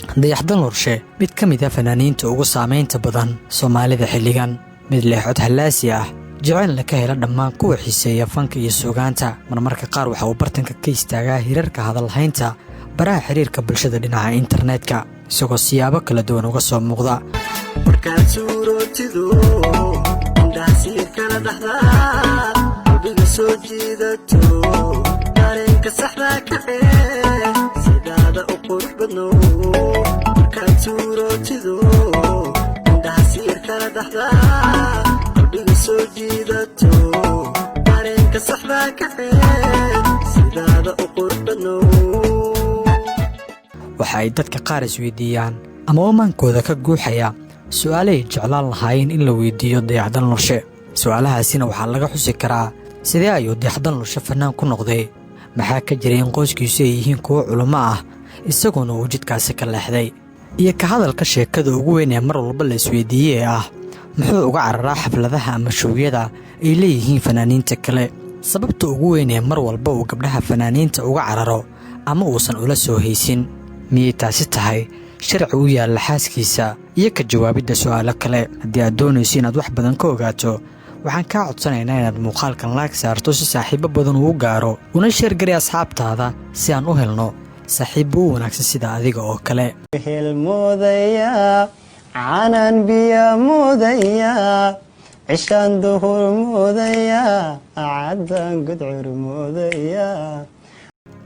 Dayax Dalnuurshe, mid ka mid ah fanaaniinta ugu saamaynta badan Soomaalida xilligan, mid leh cod hallaasi ah, jecelna ka hela dhammaan kuwa xiiseeya fanka iyo suugaanta. Marmarka qaar waxa uu bartanka ka istaagaa hirarka hadalhaynta baraha xiriirka bulshada dhinaca internetka, isagoo siyaabo kala duwan uga soo muuqda. Markaad suurootido, indhaha kala dhaxdaa, qalbiga soo jiidato, dareenka saxdaa kacee, sidaada u qurux badno. Markaad suurootido, indhaha siir kala dhaxdaa, qalbiga soo jiidato, dareenka saxdaa kacee, sidaada u qurux badno. Waxa ay dadka qaar isweydiiyaan ama amaankooda ka guuxaya su'aalahay jeclaan lahaayeen in la weydiiyo Dayax Dalnuurshe. Su'aalahaasina waxaa laga xusi karaa: sidee ayuu Dayax Dalnuurshe fannaan ku noqday? Maxaa ka jiray in qoyskiisu ay yihiin kuwo culummo ah, isagoona uu jidkaasi ka leexday? Iyo ka hadalka sheekada ugu weyn ee mar walba la isweydiiyey ee ah: muxuu uga cararaa xafladaha ama showyada ay leeyihiin fanaaniinta kale? Sababta ugu weyn ee mar walba uu gabdhaha fanaaniinta uga cararo ama uusan ula soo haysin, miyay taasi tahay sharci u yaalla xaaskiisa? Iyo ka jawaabidda su'aalo kale. Haddii aad doonayso inaad wax badan ka ogaato, waxaan kaa codsanaynaa inaad muuqaalkan like saarto si saaxiibbo badan uu gaaro, una share gari asxaabtaada si aan u helno saaxiibbo u wanaagsan sida adiga oo kale. Hel moodaya, canan biya moodaya, cishaan duhur moodaya, cadaan gudcur moodaya.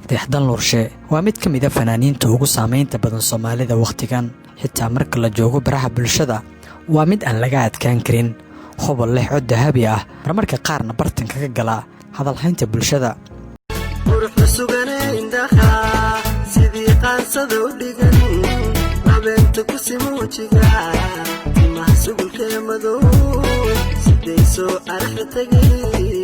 Dayax Dalnuurshe waa mid ka mid ah fanaaniinta ugu saamaynta badan Soomaalida wakhtigan. Xitaa marka la joogo baraha bulshada, waa mid aan laga adkaan karin, hobol leh cod dahabi ah, marmarka qaarna bartanka ka gala hadalhaynta bulshada. Quruxda sugane indhaha, sidii qaansada u dhigan, habeenta ku simo wejiga, timaha sugulkee madow, siday soo araxda tegay.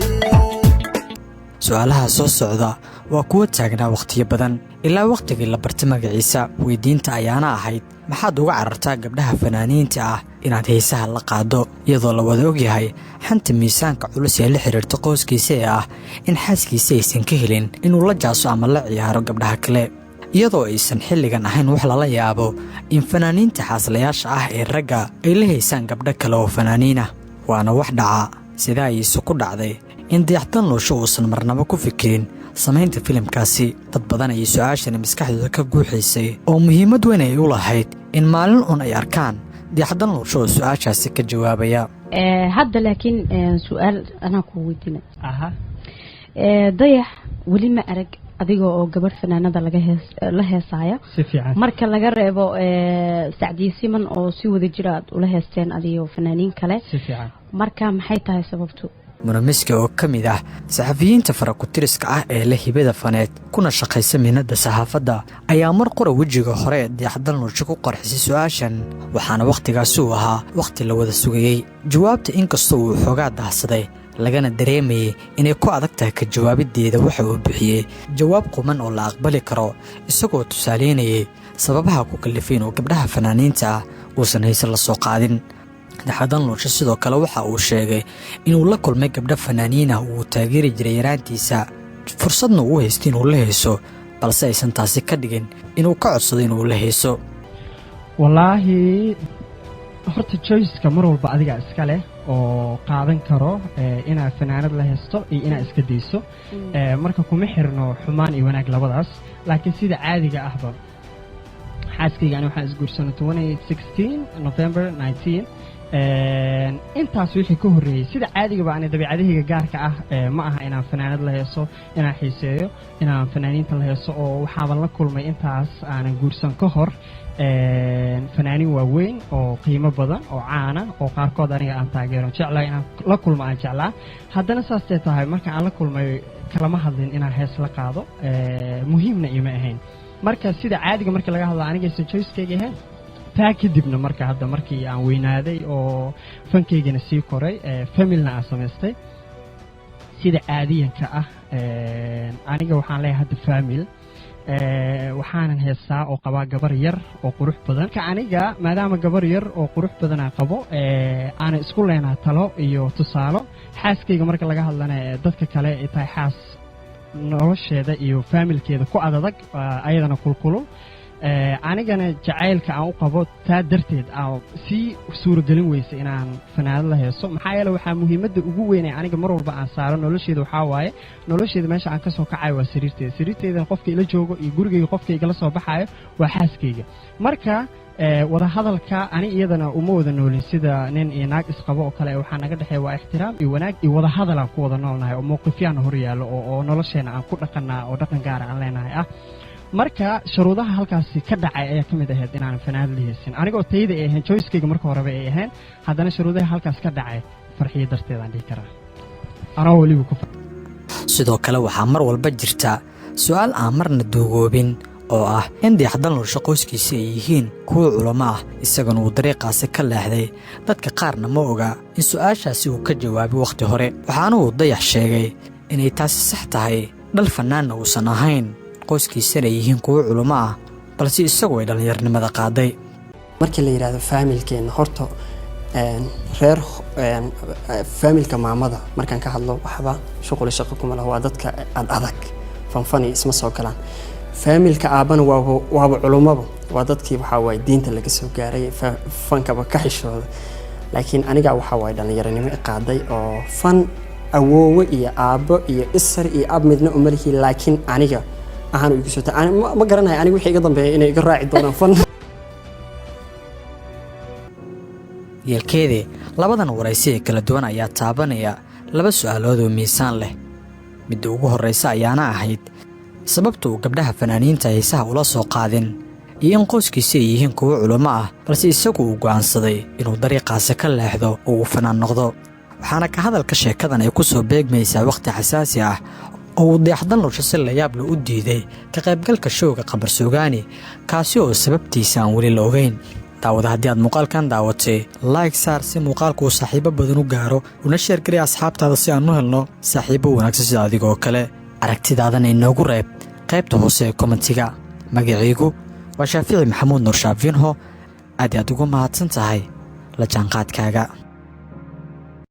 Su-aalaha soo socda waa kuwo taagnaa wakhtiyo badan ilaa wakhtigii la bartay magaciisa. Weydiinta ayaana ahayd: maxaad uga carartaa gabdhaha fanaaniinta ah inaad heesaha la qaado, iyadoo la wada ogyahay xanta miisaanka culus ee la xiriirta qoyskiisa ee ah in xaaskiisa aysan ka helin inuu la jaaso ama la ciyaaro gabdhaha kale, iyadoo aysan xilligan ahayn wax lala yaabo in fanaaniinta xaaslayaasha ah ee ragga ay la haysaan gabdho kale oo fanaaniin ah, waana wax dhaca? Sidaa ayse ku dhacday in Dayax Dalnuurshe uusan marnabo ku fikirin samaynta filimkaasi? Dad badan ayay su-aashani maskaxdooda ka guuxaysay, oo muhiimad weyn ay u lahayd in maalin un ay arkaan Dayax Dalnuurshe oo su-aashaasi ka jawaabaya. Hadda laakiin su-aal anaa ku weydiina. Dayax, weli ma arag adiga oo gabadh fanaanada laga hees la heesaaya. Si fiican. Marka laga reebo Sacdiye Siman oo si wada jira aad ula heesteen adigo fanaaniin kale. Si fiican. Marka maxay tahay sababtu? Munamiska oo ka mid ah saxafiyiinta farakutiriska ah ee leh hibada faneed kuna shaqaysa mihnadda saxaafadda ayaa mar qora wejiga hore ee Dayax Dalnuurshe ku qarxisay su-aashan, waxaana wakhtigaasi uu ahaa wakhti la wada sugayey jawaabta. Inkastoo uu xoogaa daahsaday, lagana dareemayay inay ku adag tahay ka jawaabiddeeda, waxa uu bixiyey jawaab quman oo la aqbali karo, isagoo tusaaleynayay sababaha ku kallifay inuu gabdhaha fanaaniinta ah uusan hayse la soo qaadin. Dayax Dalnuurshe sidoo kale waxa uu sheegay inuu la kulmay gabdho fanaaniin ah uu taageeri jiray yaraantiisa, fursadna uu haysto inuu la hayso, balse aysan taasi ka dhigin inuu ka codsado inuu la hayso. Wallaahi, horta choice-ka mar walba adiga iska leh oo qaadan karo inaad fanaanad la haysto iyo inaad iska dayso. Marka kuma xirno xumaan iyo wanaag labadaas, laakiin sida caadiga ahba xaaskayga ani waxaan isguursanay 2016 November 19. Intaas wixii ka horreeyey, sida caadigaba ani dabeicadahayga gaarka ah ma aha inaan fanaanad la heeso, inaan xiiseeyo inaan fanaaniinta la heeso, oo waxaaban la kulmay intaas aanan guursan ka hor fanaaniin waaweyn oo qiimo badan oo caana oo qaarkood aniga aan taageero, jeclaa inaan la kulmo, aan jeclaa. Haddana saastee tahay, marka aan la kulmay kalama hadlin inaan hees la qaado, muhiimna ima ahayn. Marka sida caadiga marka laga hadla, anigaysan choice-kayga ahayn. Taa kadibna marka hadda markii aan weynaaday oo fankaygana sii koray, family-na aan samaystay, sida caadiyanka ah aniga waxaan leeyahay hadda family, waxaanan heestaa oo qabaa gabar yar oo qurux badan. Marka aniga maadaama gabar yar oo qurux badan aan qabo, aanan isku leenaha talo iyo tusaalo xaaskayga marka laga hadlana, dadka kale ay tahay xaas nolosheeda iyo family-keeda ku adadag, ayadana kulkulul. Anigana jacaylka aan u qabo taa darteed aan sii suuragelin weysa inaan fanaanad la heeso, maxaa yeele waxaa muhiimadda ugu weyn ee aniga mar walba aan saaro nolosheeda waxaa waaye, nolosheeda meesha aan kasoo kacayo waa sariirteeda. Sariirteedana qofka ila joogo iyo gurigayga qofka igala soo baxayo waa xaaskayga. Marka wadahadalka ani iyadana uma wada noolin sida nin iyo naag isqabo oo kale. Waxaa naga dhexeeya waa ixtiraam iyo wanaag iyo wadahadal aan ku wada noolnahay oo mowqifyaan hor yaallo oo nolosheena aan ku dhaqanaa oo dhaqan gaara aan leenahay ah. Marka shuruudaha halkaasi ka dhacay ayaa ka mid ahayd inaan fanaanad la heesin, anigoo tayda ay ahayn, choice-kayga marka horeba ay ahayn. Haddana shuruudaha halkaas ka dhacay Farxiyo darteed aan dhihi karaa, anoo weliba ku Sidoo kale waxaa mar walba jirta su'aal aan marna duugoobin oo ah in Dayax Dalnuurshe qoyskiisa ay yihiin kuwo culamo ah, isaguna uu dariiqaasi ka leexday. Dadka qaarna ma oga in su'aashaasi uu ka jawaabay wakhti hore, waxaana uu Dayax sheegay inay taasi sax tahay, dhal fannaanna uusan ahayn, qoyskiisana ay yihiin kuwo culamo ah, balse isagu ay dhallinyarnimada qaaday. Markii la yidhaahdo faamilkeena horta, reer faamilka maamada markaan ka hadlo, waxba shuquli shaqo kuma laha, waa dadka ad adag, fanfani isma soo galaan. Faamilka aabbana waaba culummaba, waa dadkii waxaa waaye diinta laga soo gaaray, fankaba ka xishooda. Laakiin aniga waxaa waaye dhallinyaranimo i qaaday oo fan awoowe iyo aabbo iyo isar iyo ab midna umalihi, laakiin aniga ahaan igu soo ma garanayo aniga wixii iga dambeeya inay iga raaci doonaan fan. Yeelkeede, labadan waraysi ee kala duwan ayaa taabanaya laba su'aalood oo miisaan leh. Midda ugu horraysa ayaana ahayd sababta uu gabdhaha fanaaniinta heesaha ula soo qaadin iyo in qoyskiisa ay yihiin kuwo culummo ah, balse isagu uu go'aansaday inuu dariiqaasi ka leexdo oo uu fanaan noqdo. Waxaana ka hadalka sheekadan ay ku soo beegmaysaa wakhti xasaasi ah oo uu Dayax Dalnuurshe si layaable u diiday ka qaybgalka show-ga Qamar Suugaani, kaasi oo sababtiisa aan weli la ogeyn. Daawada, haddii aad muuqaalkan daawatay, like saar si muuqaalku uu saaxiibo badan u gaaro, una share gari asxaabtaada si aan u helno saaxiibo wanaagsan sida adigoo kale. Aragtidaadana inoogu reeb qaybta hoose ee comment-iga. Magaciigu waa Shaafici Maxamuud Nur Shaafinho. Aad aad ugu mahadsan tahay la jaanqaadkaaga.